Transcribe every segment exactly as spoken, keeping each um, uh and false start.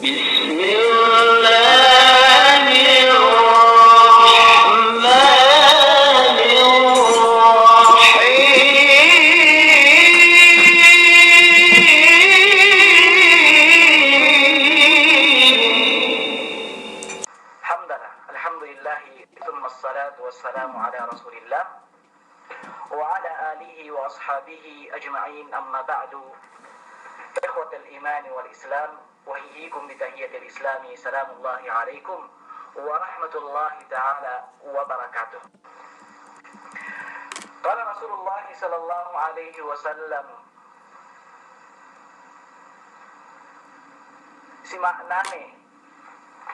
بسم الله الرحمن الرحيم. حمد لله، الحمد لله، ثم الصلاة والسلام على رسول الله وعلى آله وأصحابه أجمعين، أما بعد. إخوة الإيمان والإسلام، أحييكم بتحية الإسلام، سلام الله عليكم ورحمة الله تعالى وبركاته. قال رسول الله صلى الله عليه وسلم، si ma'nane,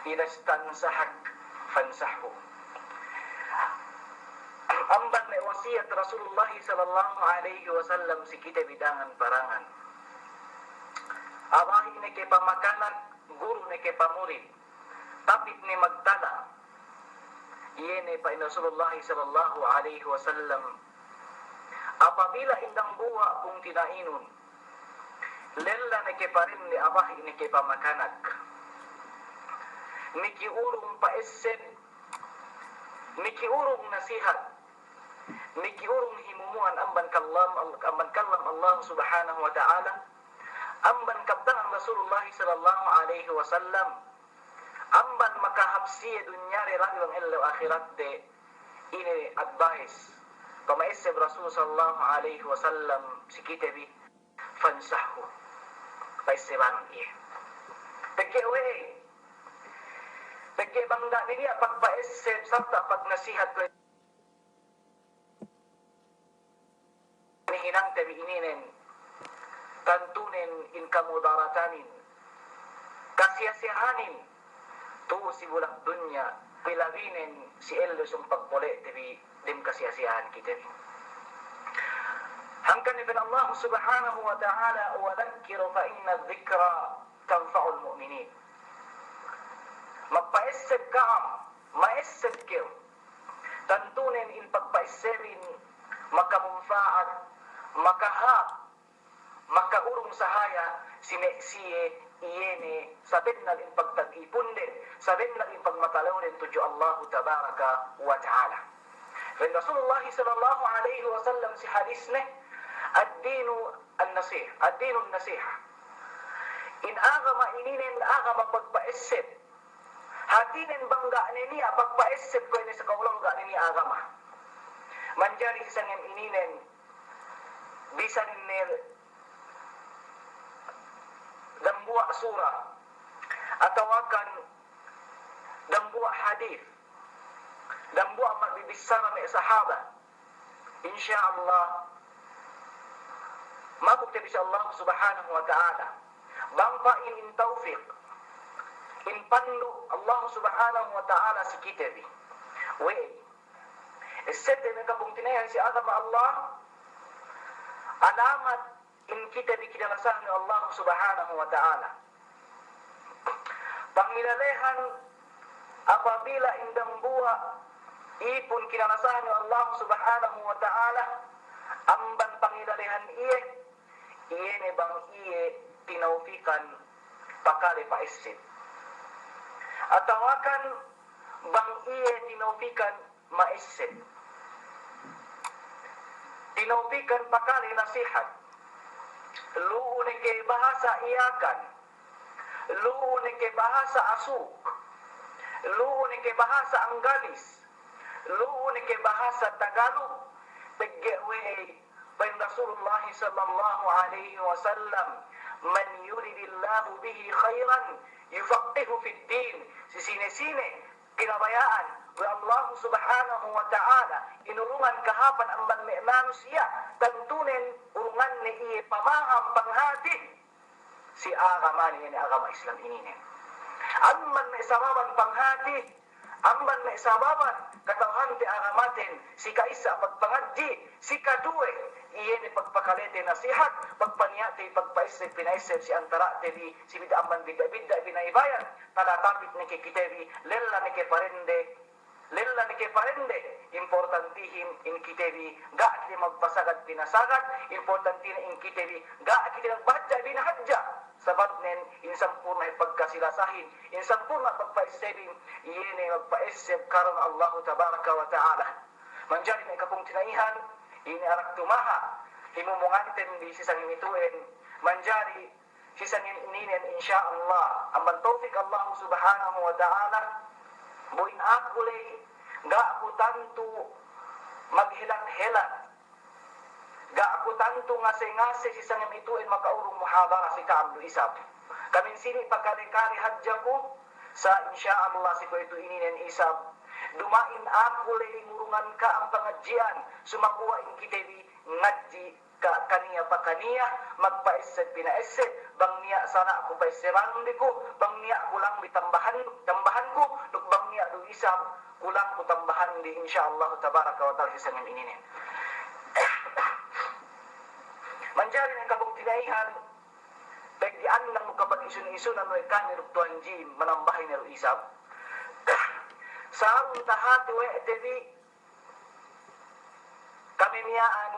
"Idza stansahak fansahhu." Amban me' wasiyat Rasulullah sallallahu alaihi wasallam si kite bi dangan-parangan. Abahi' ne ke pamakanak, guru ne ke pamurid, tapit ne magtala. Iye ne pa'in Rasulullah sallallahu alaihi wasallam, apabila in dambuwa' pungtina'inun, lella ne ke parende, abahi' ne ke pamakanak, miki urung pa'esseb, miki urung nasihat, miki urung himumuwan amban kallam, amban kallam Allah Subhanahu wa Ta'ala, amban kabtangan Rasulullah sallallahu alaihi wasallam, amban makahāp siye dunya de labi bang ellew ahirat de, ine advice pama'esseb Rasul sallallahu alaihi wasallam si kite bi, "Fansahhu." Pa'essebanun iye. Pegge' we'ey? Pegge' bang ga' ne niya' pagpa'esseb sarta' pagnasihat kuwe' ne hinangte bi ininen, tantunen in kamudaratanin, kasiya-siyahanin, tu'u si bulak dunya, pilabinen si ellew sōng pagpole'te bi dem kasiya-siyahan kite bi. Hangkan ne pa'in Allah Subhanahu wa Ta'ala, "Wa dhakkir fa inna dhikra tanfa'ul mu'minin." Magpa'esseb ka'am, ma'esseb kew. Tantunen in pagpa'essebin makamunfa'at, makahāp, makaurung sahaya si me' siye, iye ne sabennal in pagtag-ipunden, sabennal in pagmatalewden tudju Allahu Tabaraka wa Ta'ala. Pa'in Rasulullah sallallahu alaihi wasallam si hadisne, "Ad-dinu an-nasih-, ad-dinu an-nasiha." In agama ininen agama pagpa'esseb. Hātinen bang ga' ne niya' pagpa'esseb kuwe' ne sakaulal ga' ne niya' agama. Manjari si sangem ininen, bisan ne dambuwa' sura, atawakan dambuwa' hadis, dambuwa' magbibissara me' sahaba, insya Allah, mabukte bi si Allah Subhanahu wa Ta'ala. Bang pa'in in tawfik, in pandu' Allah Subhanahu wa Ta'ala si kite bi. We'ey? Essebte me' kapungtina'ihan si agama Allah, alamat in kite bi kinalasahan we' Allah Subhanahu wa Ta'ala. Pangilalehan apabila in dambuwa' ipun kinalasahan we' Allah Subhanahu wa Ta'ala, amban pangilalehan iye, iye ne bang iye tinawfikan pakale pa'esseb. Atawakan bang iye tinawfikan ma'esseb. Tinawfikan pakale nasihat. Lu'u ne ke bahasa Yakan. Lu'u ne ke bahasa Asuk. Lu'u ne ke bahasa Anggalis. Lu'u ne ke bahasa Tagalog. Pegge' we'ey? Pa'in Rasulullah sallallahu alaihi wasallam, "Man yuridillahu bihi khairan yufaqqihhu fid din." Si sine-sine kinabaya'an we' Allah Subhanahu wa Ta'ala in urungan kahāpan amban me' manusiya', tantunen urunganne iye pamaham, panghati si agama, iye ne agama Islam ininen. Amban me' sababan panghati, amban me' sababan kata'uhante agamaten, si ka'issa pagpangadji', si kaduwe, iye ne pagpakalete nasihat, pagpaniya'te pagpa'esseb, pina'esseb si antara'te bi, si bidda' amban bidda'-bidda' binaybayan, tala tapit ne ke kite bi, lella ne ke parende, lella ne ke parende, importantihin in kite bi ga' kite magpasagad pinasagad, importantine in kite bi ga' kite magbahadja' binahadja'. sababnen in sampurna' pagkasi-lasahin, in sampurna' pagpa'essebin, iye ne magpa'esseb karna' Allahu Tabaraka wa Ta'ala. Manjari me' kapungtina'ihan, ine arak tumaha' himumunganten bi si sangem itu'en, manjari si sangem ininen, insya Allah, amban tawfik Allah Subhanahu wa Ta'ala, bu in aku ley ga' ku tantu maghelat-helat, ga' ku tantu ngase-ngase si sangem itu'en maka'urung muhadara si ka'am du isab. Kamin sini' pakale-kale hadja ku, sa' insya Allah si kuwe'itu ininen isab, duma'in aku ley ngurungan ka'am pangadji'an, sumaguwa' in kite bi ngadji' ka-, kaniya pa kaniya, magpa'esseb pina'esseb, bang niya' sana' ku pa'essebandi ku, bang niya' kulang bi tambahan, tambahan ku, duk bang niya' du isab kulang ku tambahan bi, insya Allah Tabaraka wa Ta'ala, si sangem ininen. Manjari ne kapungtina'ihan, pegge' andang du kapag-isun-isunan we' kami duk Tuwan Jim, manambahin ne du isab. Sarun tahati we' te bi, kami miya'an,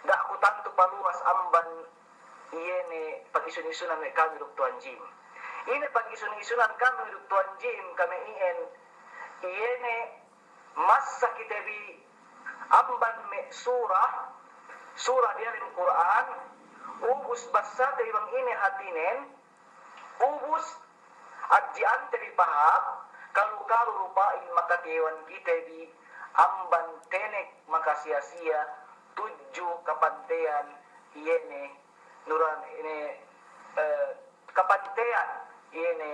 ga' ku tantu paluwas amban iye ne pag-isun-isunan we' kami duk Tuwan Jim. Ine pag-isun-isunan kami duk Tuwan Jim, kami iyan, iye ne massa kite bi amban me' sura, sura diyalem Kur'an, ubus bassate bi bang ine hatinen, ubus adji'ante bi pahāp, kalu-kalu rupa'in makatiwan kite bi amban tenek makasiya-siya tudju kapanteyan iye ne nuran ine, eh, kapanteyan iye ne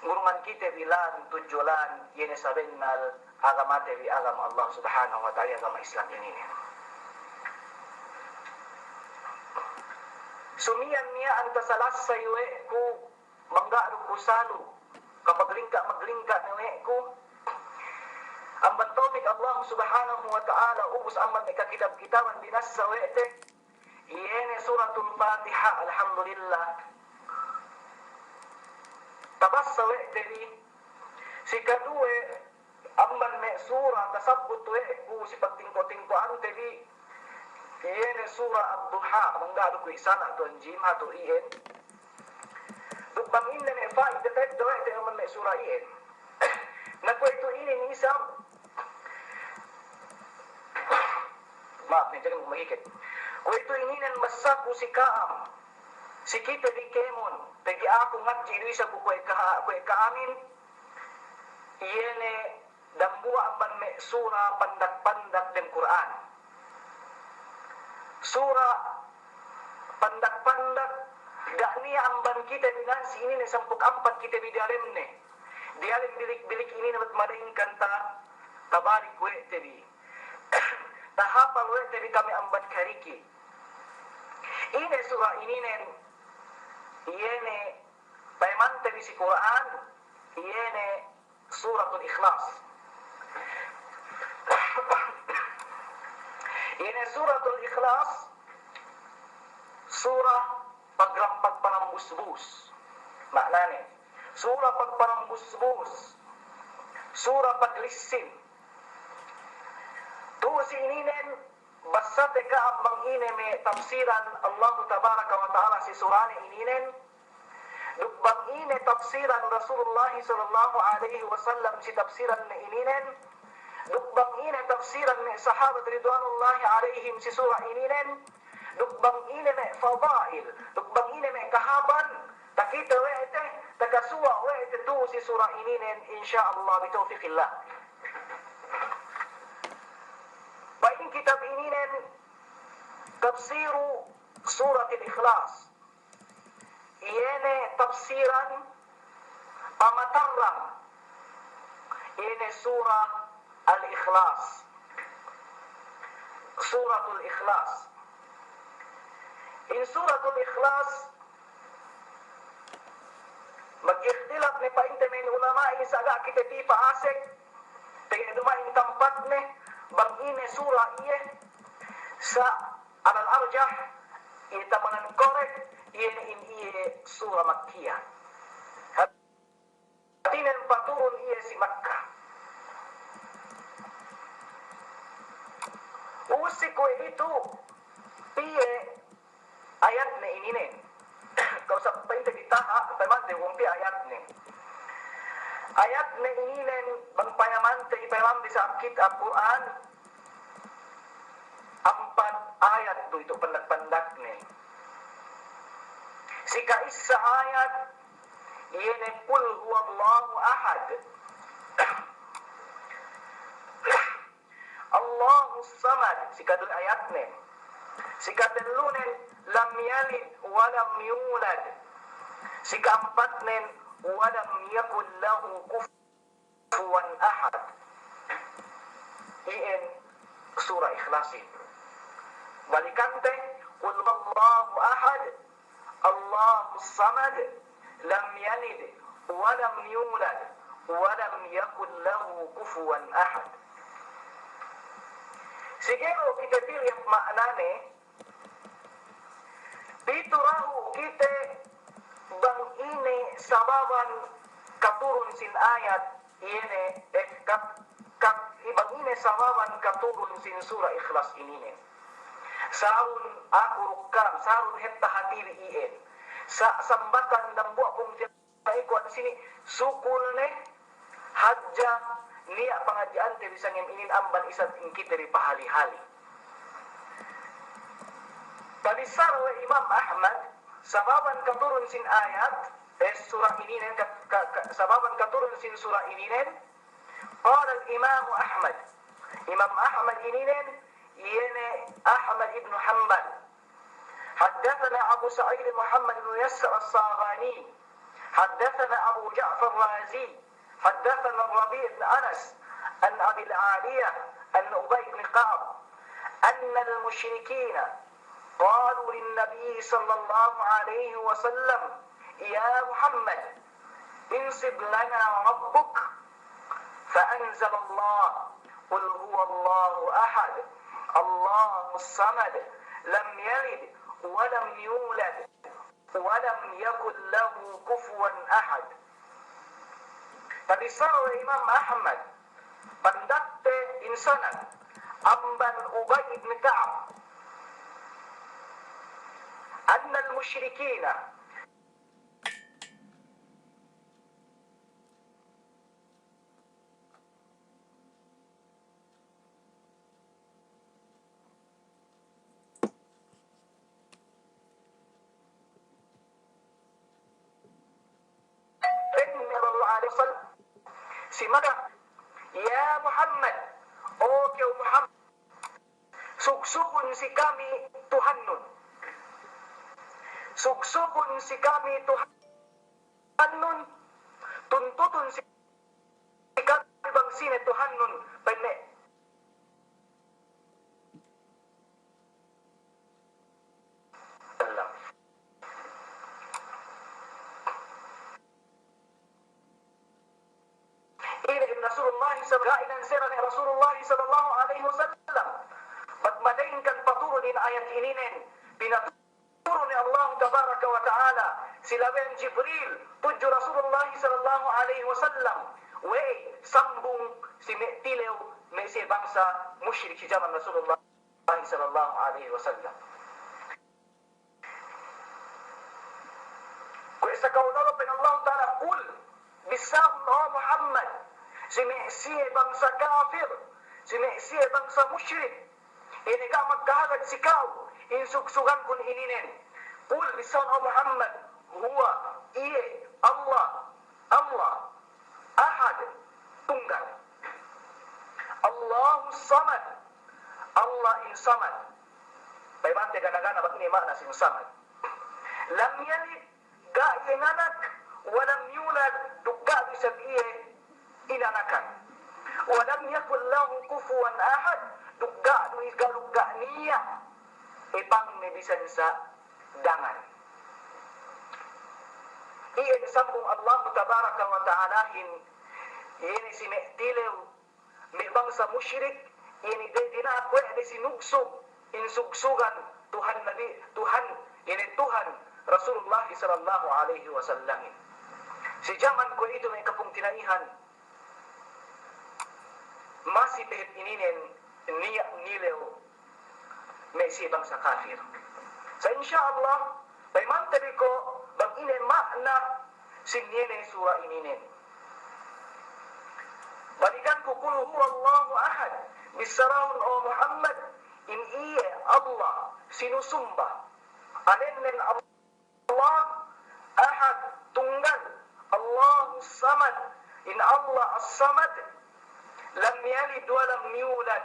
ngurungan kite bi lān tudju lān iye ne sabennal agamate bi agama Allah Subhanahu wa Ta'ala, agama Islam ininen. Sumiyan miya'an tasalassay we' ku, bang ga' du ku salu, kapaglingka'-maglingka' ne we' ku. Amban tawfik Allah Subhanahu wa Ta'ala, ubus amban me' kakitab-kitaban binassa we' te, iye ne Suratul Fatiha, alhamdulillah. Tabassa we' te bi, si kaduwe, amban me' sura tasabbut we' ku si pagtingko'-tingko'ante bi, iye ne Sura Ad-Duha, bang ga' du ku isana' Tuwan Jim hatu iyan. Duk bang ine me' fa'ida teddo we' te amban me' sura iyan. Na kuwe'itu inin isab, ma'ap ne, jagan ku magikit. Kuwe'itu ininen bassaku si ka'am, si kite bi kēmon, pegge' aku ngadji' du isab ku kuwe' ka-, kuwe' ka'amin, iye ne dambuwa' amban me' sura pandak-pandak dem Kur'an. Sura pandak-pandak, ga' niya' amban kite bi nan si ininen sampū' ampat kite bi diyalemne. Diyalem bilik-bilik ininen, malaingkan ta-, tabalik we' te bi. Tahapal we' te bi kami amban kariki. Ine sura ininen, iye ne payamante bi si Kur'an, iye ne Suratul Ikhlas. Ine Suratul Ikhlas, sura pagrampak parambusbus. Ma'nane, sura pagparambusbus, sura paglissin. Tu'u si ininen, bassate ka'am bang ine me' tafsiran Allahu Tabaraka wa Ta'ala si surane ininen, duk bang ine tafsiran Rasulullah sallallahu alaihi wasallam si tafsiranne ininen, duk bang ine tafsiran me' sahabat ridwanullahi alaihim si sura ininen, duk bang ine me' fadail, duk bang ine me' kahāpan, takite we' te, takasuwa' we' te tu'u si sura ininen, insya Allah, bitawfiqillah. Pa'in kitab ininen, Tafsiru Suratil Ikhlas. Iye ne tafsiran pamatarrang iye ne Sura Al-Ikhlas. Suratul Ikhlas. In Suratul Ikhlas, mag'ikhtilaf ne pa'inte me' ulama'in, sa' ga' kite pī pa'asek, pegge' duma'in tampatne, bang ine sura iye, sa' alal arjah, iye tamanan korek, iye ne in iye sura Makkiyah. Hātinen paturun iye si Makkah. Ubus si kuwe'itu, piye ayatne ininen. ayatnen. Ayatnen ininen bang payamante, ipayamante si Alkit-, Alkur'an, ampat ayat du itu pandak-pandaknen. Si ka'issa ayat, iye ne Qul huwallahu ahad. Allahus samad, si kadua ayatnen. Si katellunen, lam yalid wa lam yulad. Si ka'ampatnen, wa lam yakun lahu kufuwan ahad. Iyan sura Ikhlasin. Balikante, Qul huwallahu ahad, Allahus samad, lam yalid wa lam yulad, wa lam yakun lahu kufuwan ahad. Sige du kite pilih ma'nane, pitu dahu' kite bang ine sababan katurun sin ayat, iye ne, eh, kat-, kat-, bang ine sababan katurun sin sura Ikhlas ininen. Sarun aku duk kam, sarun hep tahatibi iyan. Sa-, sambatan dambuwa' pungtina'i ku sini, sukul ne hadja niya' pangadji'ante bi sangem inin amban isab in kite bi pahali-hali. Tabissara we' Imam Ahmad, sababan katurun sin ayat, eh, sura ininen, ka-, ka-, ka-, sababan katurun sin sura ininen, qala al-Imam Ahmad. Imam Ahmad ininen, iye ne Ahmad ibnu Hanbal. حدثنا أبو سعيد محمد بن يسار الصاغاني، حدثنا أبو جعفر الرازي، حدثنا الربيع بن أنس عن أبي العالية عن أبي بن كعب أن المشركين قالوا للنبي صلى الله عليه وسلم: يا محمد، انصب لنا ربك، فأنزل الله: قل هو الله أحد، الله الصمد، لم يلد ولم يولد، ولم يكن له كفوا أحد. Tabissara we' Imam Ahmad, pandakte in sanad, amban Ubay ibn Ka'ab, أن المشركين Sallallahu alaihi wasallam. Si Makkah, "Ya Muhammad, o kew Muhammad, sugsugun si kami Tuhannun. Sugsugun si kami Tuhannun, tuntutun si kami bang sine Tuhannun," pa'inne. Ine in Rasulullah sab-, ga'i nansera ne Rasulullah sallallahu alaihi wasallam, bat malaingkan paturun in ayat ininen, pinaturun ne Allah tabaraka wa ta'ala si labeyan Jibril tudju Rasulullah sallallahu alaihi wasallam, we'ey sambung si me' tilew me' siye bangsa mushrik si jaman Rasulullah sallallahu alaihi wasallam. Kuwe' sa kaw lolo pa'in Allah Ta'ala, "Qul," bissahun, o Muhammad, si me' siye bangsa kafir, si me' siye bangsa mushrik, ine ga' magkahagad si ka'u in sugsugankun ininen. "Qul," bissahun, o Muhammad, "huwa," iye, "Allah, Allah, ahad, tunggal. Allahus samad, Allah in samad." Pa'inte gana-gana bang ine ma'na sin samad. "Lam yalid," ga' iye inanak, "wa lam yulad," duk ga' du isab iye inanakan. "Wa lam yakun lahu kufuwan ahad," duk ga' du, ga' du, ga' niya' epangne bisan sa dangan. Iyan sambung Allahu tabaraka wa ta'alahin, iye ne si me' tilew me' bangsa mushrik, iye ne de dina'ak we' de sinugsug in sugsugan Tuhan Nabi, Tuhan, iye ne Tuhan Rasulullah sallallahu alaihi wasallamin. Si jaman kuwe'itu me' kapungtina'ihan, masi pe hep ininen niya' nilew me' siye bangsa kafir. Sa' insha Allah, payamante bi ko' bang ine ma'na Sin iye ne sura ininen. Balikanku, qul huwallahu ahad. Bissarahun, o Muhammad, in iye Allah sinusumba, ēnnen Allah ahad, tunggal, Allahus samad, in Allah as-samad, lam yalid wa lam yulad,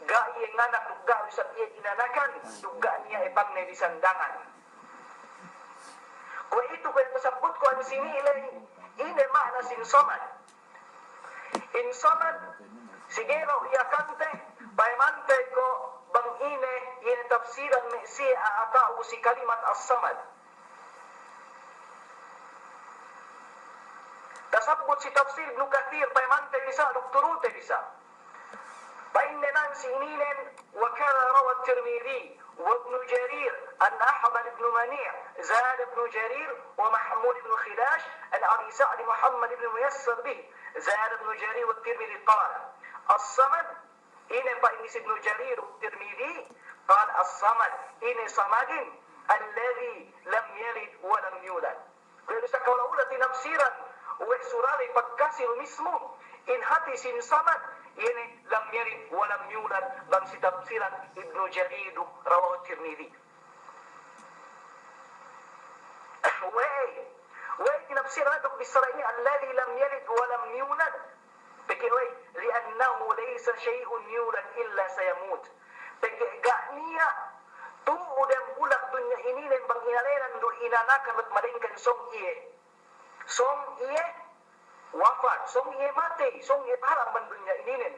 ga' iye nganak duk ga' du isab iye inanakan, duk ga' niya' epangne bisan dangan. Kuwe'itu kuwe' tasabbutku ensini' ley, ine ma'ana sin samad. In samad, sige du iye kante, payamante ko' bang ine, iye ne tafsiran me' siye a'a ta'u si kalimat as-samad. Tasabbut si tafsir Ibnu Kathir, payamante bisa, duk turute bisa. Pa'inne nan si ininen, wa kadha rawa Tirmidhi, wa Ibnu Jarir, an Ahmad ibn Mani', zada Ibnu Jarir, wa Mahmud ibn Khidash, an Abi Sa'd Muhammad ibn Muyassar bih, zada Ibnu Jarir wa Tirmidhi qala, as-samad, ine pa'in si Ibnu Jarir wa Tirmidhi, qala as-samad, ine samadin, alladhi lam yalid wa lam yulad. Kuwe' du sa ka'ula-ula tinafsiran we' sura ley pagkasi du mismu, in hati sin samad, iye ne lam yalid wa lam yulad, bang si tafsiran Ibnu Jarir duk rawahu Tirmidhi. We'ey, we'ey tinafsiran duk bissara inin alladhi lam yalid wa lam yulad. Pegge' we'ey, li'annahu laysa shay'un yulad illa sayamut. Pegge' ga' niya' tu'u dem bulak dunya ininen bang inēnan du inanakan, malaingkan sōng iye, sōng iye wafat, sōng iye matey, sōng iye pahala' amban dunya ininen.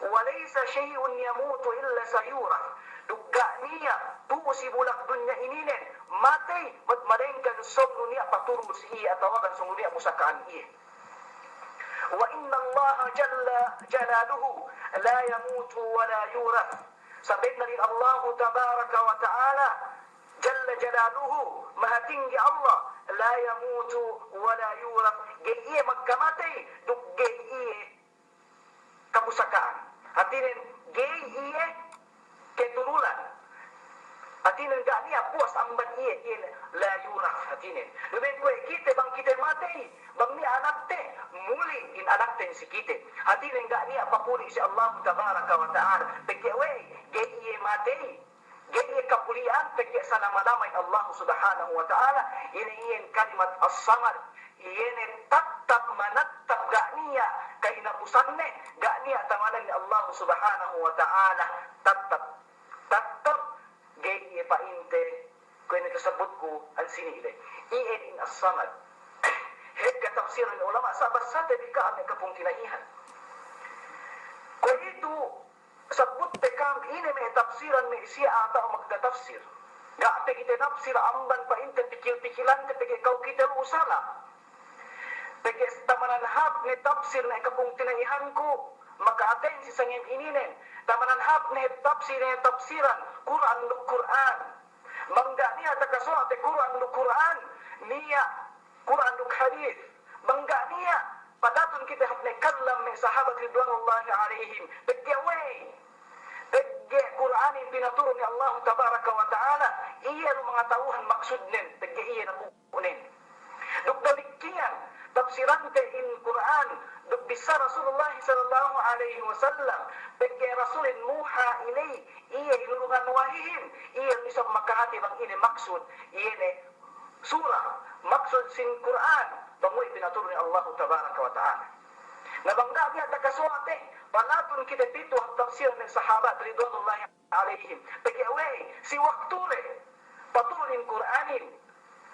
Wa laysa shay'un yamutu illa sayurath. Duk ga' niya' tu'u si bulak dunya ininen matey, malaingkan sōng du niya' paturus iye atawakan sōng du niya' pusaka'an iye. Wa innallaha jalla jalaluhu la yamutu wa la yurath. Sabennal in Allahu tabaraka wa ta'ala, jalla jalaluhu, mahatinggi Allah, la yamutu wa la yurath, ga'i iye magkamatey, duk ga'i iye kapusaka'an. Hātinen, ga'i iye keturunan. Hātinen ga' niya' puwas amban iye, iye la yurath hātinen. Duma'in kuwe' kite bang kite matey, bang niya' anakte, muli' in anakten si kite. Hātinen ga' niya' papuli' si Allahu tabaraka wa ta'ala. Pegge' we'ey, ga'i iye matey, ga'i iye kapuli'an, pegge' salama-lama in Allahu subhanahu wa ta'ala. Ine iyan kalimat as-samad. Iye ne tattap manattap, ga' niya' kahinapusanne, ga' niya' tamanan ni Allahu subhanahu wa ta'ala. Tattap, tattap, ga'i iye pa'inte, kuwe' ne tasabbutku ensini' ley. Iye in as-samad. Hep katafsiran ulama', sa' bassate bi ka'am me' kapungtina'ihan. Kuwe'itu, sabbutte ka'am ine me' tafsiran me' siye a'a ta'u magtatafsir. Ga' pe kite tafsir amban pa'inte pikil-pikilante pegge' ka'u kite lu'u sala'. Pegge' tamanan hāp ne tafsir me' kapungtina'ihanku, maka'atensi sangem ininen. Tamanan hāp ne tafsir ne tafsiran Kur'an duk Kur'an. Bang ga' niya' takasuwa' te Kur'an duk Kur'an, niya' Kur'an duk hadis. Bang ga' niya', padatun kite hap ne kallam me' sahabat ridwanullahi alaihim. Pegge' we'ey, pegge' Kur'anin pinaturun ni Allahu tabaraka wa ta'ala, iye du mangata'uhan maksudnen, pegge' iye naku'nen. Duk damikkiyan, tafsirante in Kur'an, duk bissā Rasulullah sallallahu alaihi wasallam, pegge' Rasulin muha iley, iye hinurungan wahihin, iye du isab makahati bang ine maksud, iye ne sura, maksud sin Kur'an, bang we'ey pinaturun ni Allahu tabaraka wa ta'ala. Na bang ga' niya' takasuwa' te, palatun kite pitu hap tafsir me' sahabat ridwanullahi alaihim. Pegge' we'ey, si waktu le paturun in Kur'anin,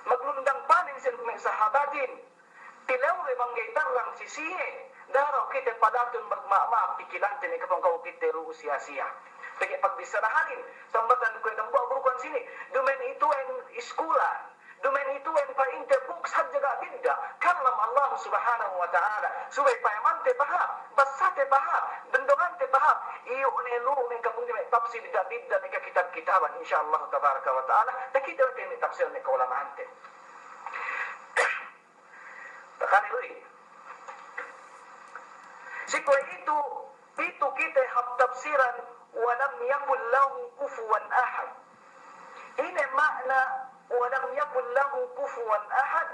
maglundang panen si me' sahabatin, tilew le bang ga'i tarrang si siye, da'a du kite palatun magma'ma'ap pikilante ne kapungtina'ihan kite lu'u siya-siya. Pegge' pagbissarahanin, sambatan kuwe' dambuwa' guru ku ensini', duma'in itu'en iskulan, duma'in itu'en pa'inte books hadja ga' bidda', kallam Allah subhanahu wa ta'ala, subey payamante pahāp, bassate pahāp, dendongante pahāp, iyu' ne lu'u me' kapungtina'i me' tafsir bidda'-bidda' me' kakitab-kitaban, insya Allah tabaraka wa ta'ala, takite we' te me' tafsir me' ka'ulama'ante. Takane lu'u. Si kuwe'itu, pitu kite hap tafsiran, wa lam yakun lahu kufuwan ahad. Ine ma'na wa lam yakun lahu kufuwan ahad?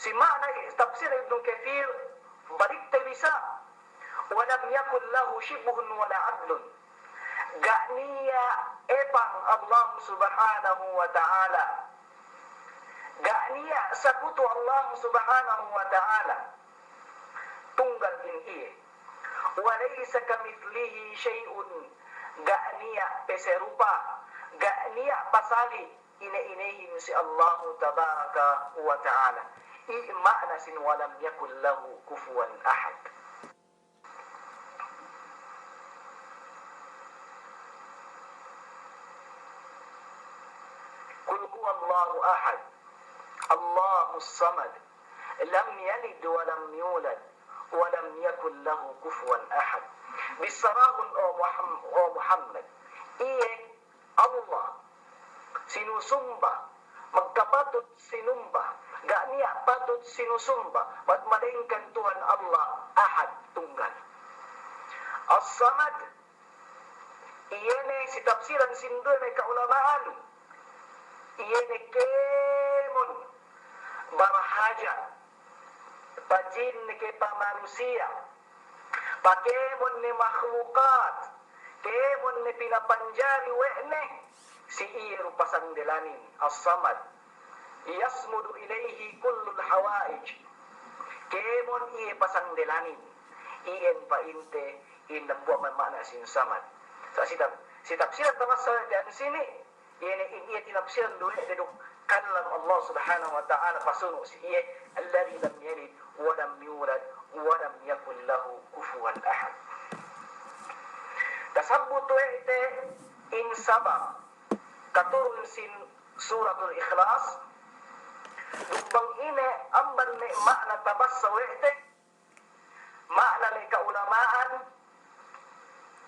Si ma'na tafsir Ibnu Katsir, balik te bisa, "Wa lam yakun lahu shibhun wa la 'adlun." Ga' niya' epang Allah Subhanahu wa Ta'ala. Ga' niya' sakutu Allah Subhanahu wa Ta'ala. Tunggal in iye. "Wa laysa kamithlihi shay'un." Ga' niya' paserupa, ga' niya' pasali' ine-inehin si Allahu tabaraka wa ta'ala. I ma'na sin "wa lam yakun lahu kufuwan ahad." Qul huwallahu ahad, Allahus samad, lam yalid wa lam yulad, wa lam yakun lahu kufuwan ahad. Bissarahun, o Muham-, o Muhammad, iye Allah sinusumba, magkapatut sinumba, ga' niya' patut sinusumba, mat-, malaingkan Tuhan Allah, Ahad, tunggal. As-Samad, iye ne si tafsiran sinduwe me' ka'ulama'an, iye ne kēmon barhaja', pa jin ke pa manusiya', pa kēmon ne makhlukat, kēmon ne pinapanjari we' ne, si iye du pasangdelanin, As-Samad. Yasmudu ilayhi kullul hawaij. Kēmon iye pasangdelanin. Iyan pa'inte, in dambuwa' me' ma'na sin Samad. Sa' si taf-, si tafsiran tabassa we' te ensini', iye ne in iye tinafsiran du we' te duk kallam Allah Subhanahu wa Ta'ala pasunu' si iye, alladhi lam yalid wa lam yulad wa lam yakun lahu kufuwan ahad. Tasabbut we' te in sabab katurun sin Suratul Ikhlas, duk bang ine amban me' ma'na tabassa we' te, ma'na me' ka'ulama'an,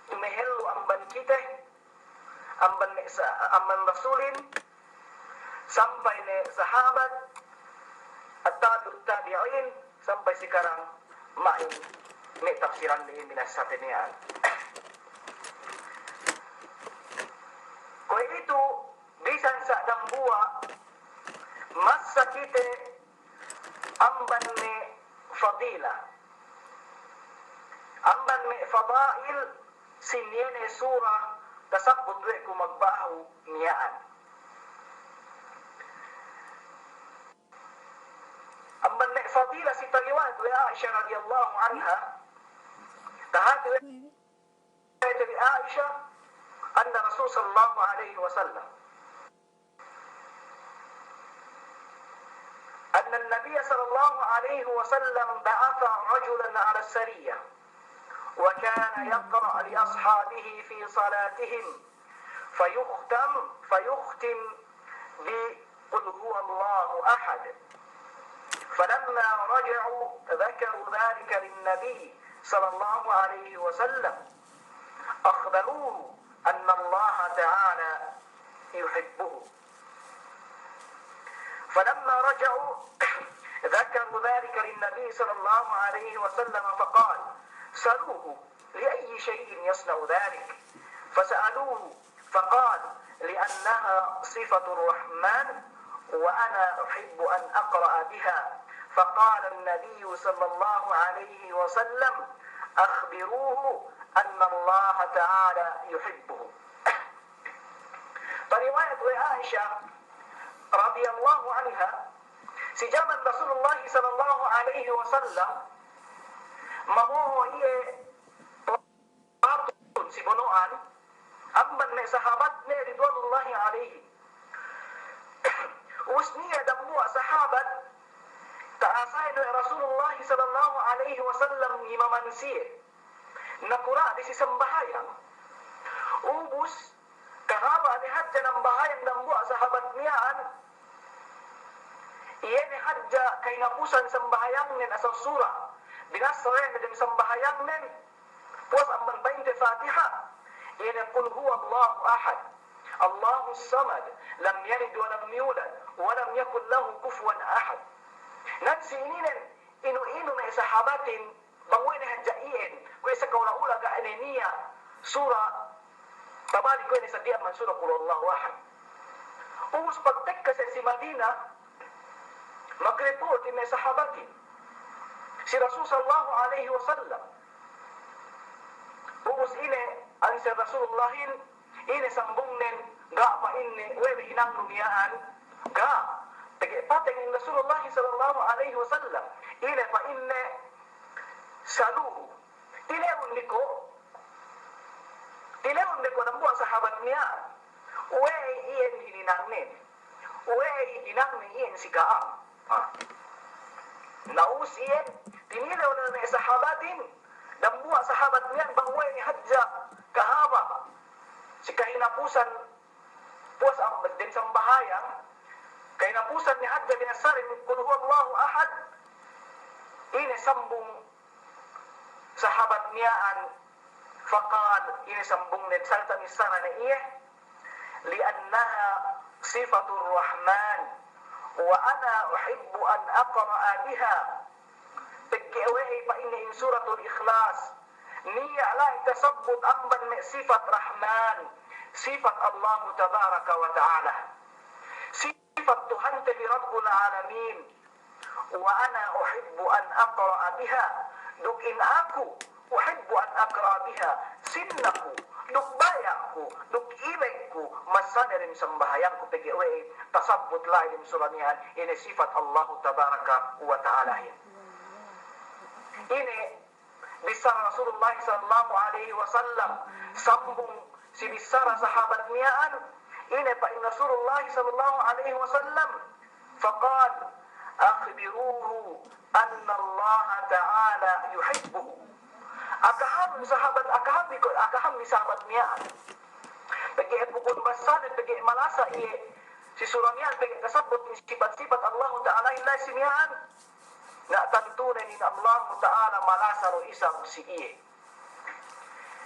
tumehellu amban kite, amban me' sa-, amban Rasulin, sampay me' sahabat, at-tabi'ut tabi'in, sampay sekarang ma'in me' tafsiran me' binassa te miya'an. Kuwe'itu, bisan sa' dambuwa', massa kite amban me' fadila. Amban me' fadail sin iye ne sura tasabbut we' ku magbahu miya'an. Amban me' fadila si tariwayat we' Aisha radiyallahu anha, tahati we' Aisha, anna Rasul sallallahu alaihi wasallam, anna an-nabiyya sallallahu alaihi wasallam ba'atha rajulan ala sariyah, wa kana yaqra'u li ashabihi fi salatihim, fayukhtam, fayukhtim bi قل هو الله أحد. فلما رجعوا ذكروا ذلك للنبي صلى الله عليه وسلم، أخبروه أن الله تعالى يحبه. فلما رجعوا ذكروا ذلك للنبي صلى الله عليه وسلم فقال: سلوه لأي شيء يصنع ذلك؟ فسألوه فقال: لأنها صفة الرحمن وأنا أحب أن أقرأ بها. فقال النبي صلى الله عليه وسلم: أخبروه أن الله تعالى يحبه. Tariwayat we' Aisha radiyallahu anha, si jaman Rasulullah sallallahu alaihi wasallam, mamoho' iye patun si bono'an, amban me' sahabatne ridwanullahi alaihim. Ubus niya' dambuwa' sahabat, ta'asahin we' Rasulullah sallallahu alaihi wasallam ngimaman siye. Nakura' de si sambahayang. Ubus, kahaba' ne hadja nambahayang dambuwa' sahabat miya'an, iye ne hadja kahinapusan sambahayangnen asal sura binassa we' ne dem sambahayangnen, puwas amban pa'inte Fatiha, iye ne: قل هو الله أحد، الله الصمد، لم يلد ولم يولد، ولم يكن له كفوا أحد. Nan si ininen, inu-inu me' sahabatin, bang we' ne hadja iyan, kuwe' sa ka'ula-ula ga' ne niya' sura tabalik we' ne sa diya' man sura Qul Huwallahu Ahad. Ubus pagtekka siye si Madina, Magreport ine sahabatin si Rasul sallallahu alaihi wasallam. Ubus ine answer Rasulullahin, ine sambungnen, ga' pa'inne, we' hinangnu miya'an, ga'. Pegge' pateng in Rasulullah sallallahu alaihi wasallam, ine pa'inne, saluhu. Tilewun bi ko', tilewun bi ko' dambuwa' sahabat miya'an. We'ey iyan hininangnen? We'ey hinangnen iyan si ka'am? Ah. Na ubus iyan, tinilew ne me' sahabatin, dambuwa' sahabat miya'an bang we'ey hadja kahaba' si kahinapusan puwas am-, dem sambahayang, kahinapusan ne hadja binassahin Qul huwallahu ahad, ine sambung sahabat miya'an, faqal, ine sambungnen, sarta' bissara ne iye, li'annaha sifatur Rahman, wa ana uhibbu an aqra'a biha. Pegge' we'ey pa'inne in Suratul Ikhlas, niya' la'i tasabbut amban me' sifat Rahman, sifat Allahu tabaraka wa ta'ala. Sifat Tuhante bi Rabbul Alamin. Wa ana uhibbu an aqra'a biha. Duk in aku, uhibbu an aqra'a biha. Sinna ku, duk baya' ku, duk ibeg ku, massane dem sambahayangku pegge' we'ey tasabbut la'i dem sura miya'an, ine sifat Allahu tabaraka wa ta'alahin. Ine bissara Rasulullah sallallahu alaihi wasallam, sambung si bissara sahabat miya'an, ine pa'in Rasulullah sallallahu alaihi wasallam, faqal, akhbiruhu anna Allah ta'ala yuhibbuhu. Akahan sahabat, akahan bi ko', akahan bi sahabat miya'an. Pegge' bukun bassane, pegge' malasa iye si sura miya'an, pegge' tasabbut in sipat-sipat Allahu ta'alahin la'i si miya'an. Na tantu ne in Allahu ta'ala malasa du isab si iye.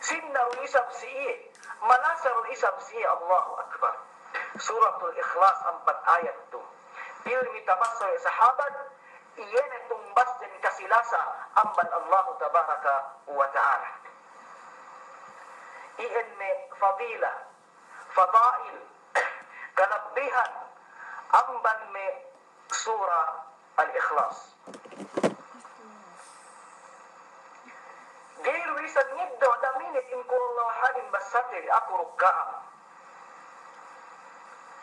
Sinna du isab si iye, malasa du isab si iye. Allahu Akbar. Suratul Ikhlas, ampat ayat tu. Pilmi tabassa we' sahabat, iye ne tumbasden kasilasa amban Allahu tabaraka wa ta'ala. Iyan me' fadila, fadail, kalabbihan amban me' Sura Al-Ikhlas. Ga'i du isab ngeddo' da minit in Qul Huwallahu Ahadin bassate bi, aku duk ka'am.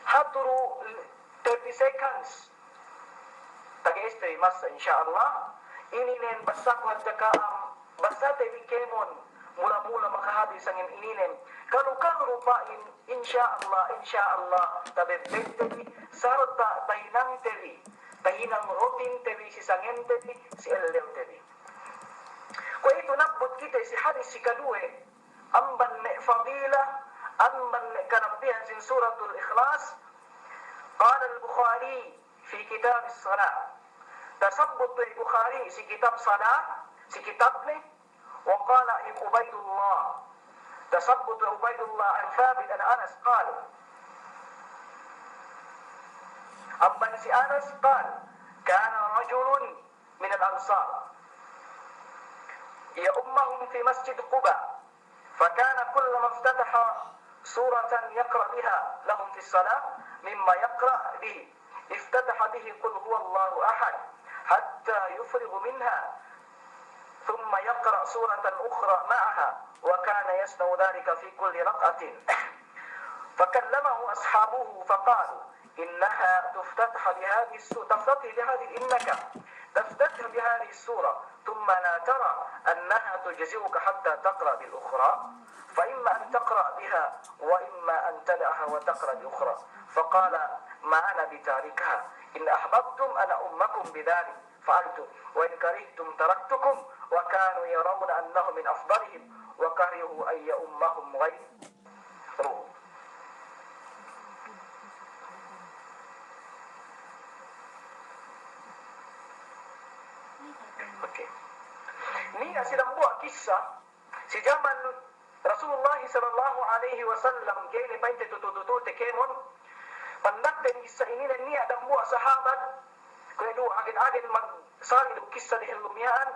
Hatu du thirty seconds. Taga este masa, insya Allah. Ininen bassaku hadja ka'am. Bassate bi kēmon, mula-mula makahāti sangem ininen. Kalu-kalu du pa'in, insya Allah, insya Allah, tabebbette bi, sarta' tahinangte bi, tahinang rutinte bi, si sangemte bi, si ellewte bi. Kuwe'itu nabbut kite si hadis si kaduwe, amban me' fadila, amban me' kalabbihan sin Suratul Ikhlas. Qala al-Bukhari, fi kitabis salah. Tasabbut we' Bukhari si kitab salah, si kitabne, wa qala Ubaidullah. Tasabbut we' Ubaidullah an Thabit an Anas qal. Amban si Anas qal, kana rajulun minal ansar ya'ummuhum fi masjid Quba. فكان كلما افتتح سورة يقرأ بها لهم في الصلاة مما يقرأ به، افتتح به قل هو الله أحد حتى يفرغ منها، ثم يقرأ سورة أخرى معها، وكان يصنع ذلك في كل ركعة. فكلمه أصحابه فقالوا: إنها تفتتح بهذه السو-، تفتتح بهذه، إنك تفتتح بهذه السورة، ثم لا ترى أنها تجزئك حتى تقرأ بالأخرى، فإما أن تقرأ بها، وإما أن تدعها وتقرأ بأخرى. فقال: ما أنا بتاركها، إن أحببتم أن أؤمكم بذلك فعلت، وإن كرهتم تركتكم. وكانوا يرون أنه من أفضلهم، وكرهوا أن يؤمهم غيره. Ruh. Oke. Niya' si dambuwa' kissa, si jaman Rasulullah sallallahu alaihi wasallam, ga'i ne pa'inte tutu-tutu te kēmon, pandakte kissa ininen niya' dambuwa' sahabat, kuwe' du agen-agen magsali' du kissa dehellu miya'an,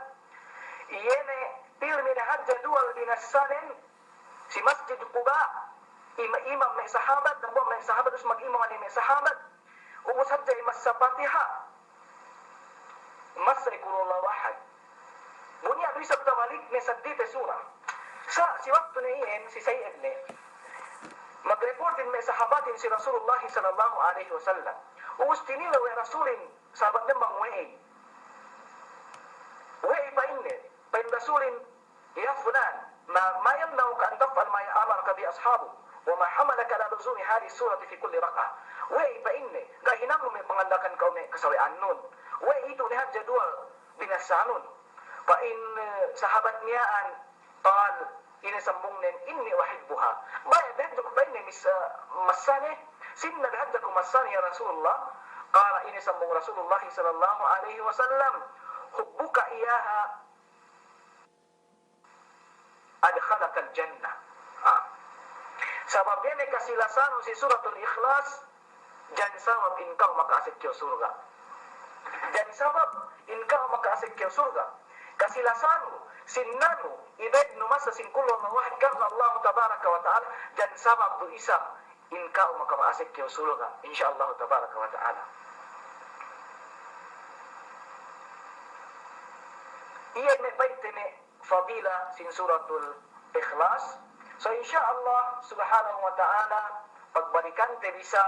iye ne pilmi ne hadja duwal binassanen, si Masjid Quba, ima-, imam me' sahabat, dambuwa' me' sahabat, ubus mag-imam ne me' sahabat, ubus hadja imassa Fatiha. massa i Qul Huwallahu Ahad. Bu niya' du isab tabalik ne seddili te sura. Sa' si waktu ne iyan, si Sayyid ne, magreportin me' sahabatin si Rasulullah sallallahu alaihi wasallam. Ubus tinilew we' Rasulin sahabatnen bang we'ey. We'ey pa'inne, pa'in Rasulin, يا فلان، ما، ما يمنعك أن تفعل ما أمرك به أصحابك؟ وما حملك على لزوم هذه السورة في كل ركعة؟ We'ey pa'inne, ga' hinangnu me' panganda'akan ka'u me' kasawe'annun? We'ey itu ne hadja duwal binassanun? Pa'in, eh, sahabat miya'an, قال, ine sambungnen, إني أحبها. Baya' du hadja ku pa'inne mis-, eh, massane, sinna du hadja ku massane ya Rasulullah. قال, ine sambung Rasulullah sallallahu alaihi wasallam, حبك إياها أدخلك الجنة. Ah. Sabab iye ne kasilasanu si Suratul Ikhlas, jari sabab in ka'u maka'asek kew surga'. Jari sabab in ka'u maka'asek kew surga'. Kasilasanu, sinnanu, ibednu masa sin Qul Huwallahu Ahad karna Allahu Tabaraka wa Ta'ala, jari sabab du isab in ka'u maka'asek kew surga', insya Allahu Tabaraka wa Ta'ala. Iye ne pa'inte ne fadila sin Suratul Ikhlas. So, insya Allah Subhanahu wa Ta'ala, pagbalikante bisa,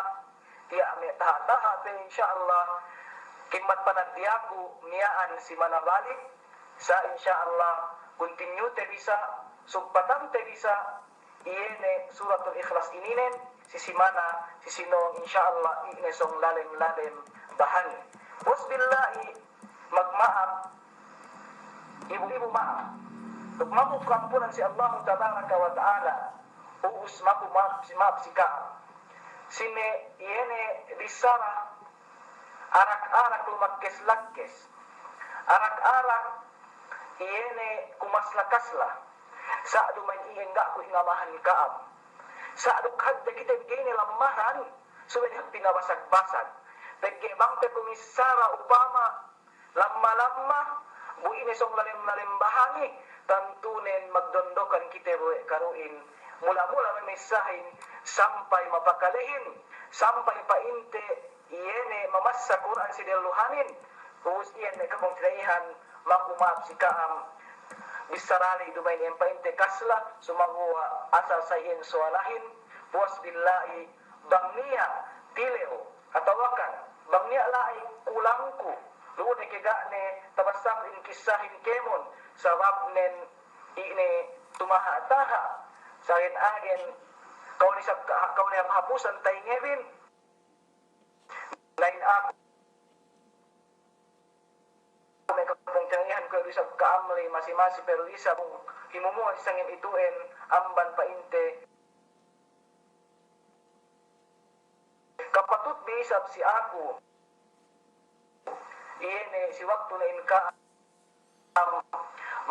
tiya' me' taha'-taha' pe, insya Allah, kimmat panaddiyaku miya'an simana balik, sa' insya Allah, kuntinyute bisa, sugpatante bisa, iye ne Suratul Ikhlas ininen, si simana, si sinōng, insya Allah, iye ne sōng lalem-lalem bahangi. Puwas billahi, magma'ap, ibu-ibu ma'ap. Duk maku ka'ampunan si Allahu Tabaraka wa Ta'ala, ubus maku ma'ap si, ma'ap si ka'am. Sine iye ne bissara, arak-arak lumakkes-lakkes. Arak-arak iye ne kumasla-kasla. Sa' duma'in iyan ga' ku ingamahan ka'am. Sa' duk hadja kite bi ga'i ne lammahan, subey ne hep pinabasag-basag. Pegge' bang pe ku missara upama lamma-lamma, bu ine sōng lalem-lalem bahangi, tantunen magdondokan kite bi we' karu'in. Mula-mula mamessahin, sampay mapakalehin, sampay pa'inte iye ne mamassa Kur'an si delluhanin, ubus iye ne kapungtina'ihan, maku ma'ap si ka'am, bissara ley duma'in iyan pa'inte kasla, sumaguwa' asal sa' iyan suwalahin, puwas billahi, bang niya' tilew, atawakan, bang niya' la'i kulangku, lu'u ne ke ga' ne tabassaku in kissahin kēmon, sababnen iye ne tumaha'-taha', sa'ingge agen, ka'u ne sab-, ka'u ne hapusan tahingebin, Lain aku me' kapungtina'ihan kuwe' du isab ka'am ley masi-masi pe du isab himumungan si sangem itu'en amban pa'inte. Kapatut bi isab si aku, iye ne si waktu ne in ka'am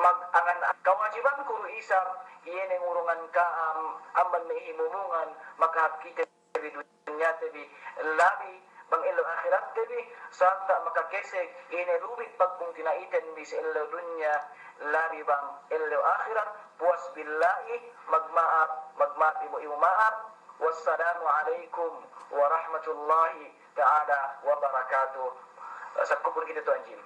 magangan kawajibanku du isab, iye ne ngurungan ka'am amban me' himumungan, makahāp kite bi dunyate bi labi bang ellew ahiratte bi, sarta' makakeseg iye ne lubid pagpungtina'iten bi si ellew dunya labi bang ellew ahirat. Puwas billahi, magma'ap, magma'ap ibu-ibu ma'ap. Wassalamu alaikum warahmatullahi ta'ala wabarakatuh. Sakupun kite tu anjim.